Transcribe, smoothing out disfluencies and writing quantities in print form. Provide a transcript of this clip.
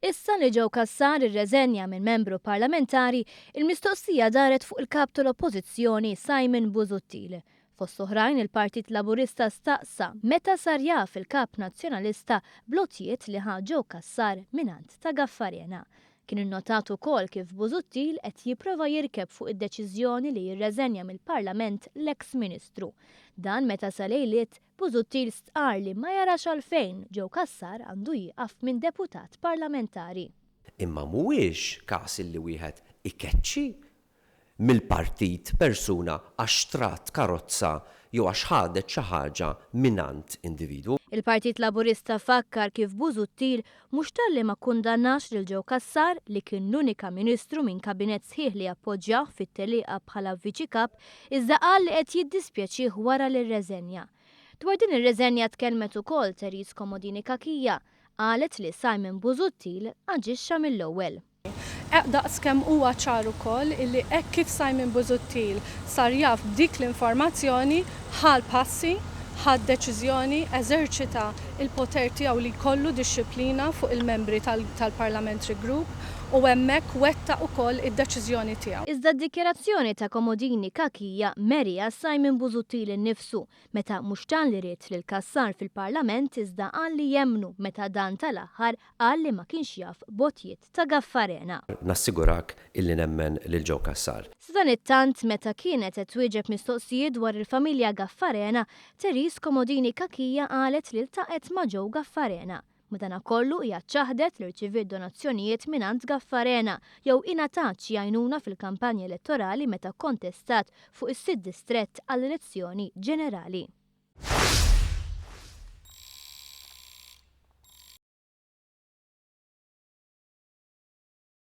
Issa li Joe Cassar irreżenja minn membru parlamentari, il-mistoqsija daret fuq il-Kap tal-Oppożizzjoni Simon Busuttil. Fost oħrajn il-Partit Laburista staqsa meta sar jaf il-Kap Nazzjonalista bl-għotjiet li ħa Joe Cassar mingħand ta' Gaffarena. Kien innotat ukoll kif Busuttil qed jipprova jirkeb fuq id-deċiżjoni li jirreżenja mill-Parlament l-eks Ministru. Dan meta sa lejliet, Busuttil stqarr li ma jarax għalfejn Joe Cassar għandu jieqaf minn deputat parlamentari. Imma mhuwiex każ illi wieħed ikeċċi mill-partit persuna għax xtrat karozza jew għax ħadet xi ħaġa mingħand individwu. Il-Partit Laburista fakkar kif Busuttil mhux talli ma kkundannax lil Joe Cassar, li kien l-unika Ministru minn Kabinett sħiħ li appoġġjah fit-tellieqa bħala Viċi Kap, iżda qal li qed jiddispjaċih wara li rreżenja. Dwar din ir-reżenja tkellmet ukoll Therese Comodini Cachia. Qalet li Simon Busuttil aġixxa mill-ewwel. Daqs kemm huwa ċar ukoll illi hekk kif Simon Busuttil sar jaf b'dik l-informazzjoni, ħa l-passi, ħa d-deċiżjoni, eżerċita l-poter tiegħu li jkollu dixxiplina fuq il-membri tal-Parliamentary Group u hemmhekk wettaq ukoll id-deċiżjoni tiegħu. Iżda d-dikjarazzjoni ta' Comodini Cachia meriha Simon Busuttil innifsu meta mhux talli ried lil Cassar fil-Parlament iżda qal li jemmnu meta dan tal-aħħar Qal li ma kienx jaf b'għotjiet ta' Gaffarena. Nassigurak illi nemmen lil Joe Cassar. Sadanittant, meta kienet qed twieġeb mistoqsijiet dwar il-familja Gaffarena, Therese Comodini Cachia qalet li ltaqgħet ma' Joe Gaffarena. Madanakollu hija ċaħdet li rċiviet donazzjonijiet mingħand Gaffarena jew ingħatat xi għajnuna fil-kampanja elettorali meta kkontestat fuq is-sitt distrett għall-elezzjoni ġenerali.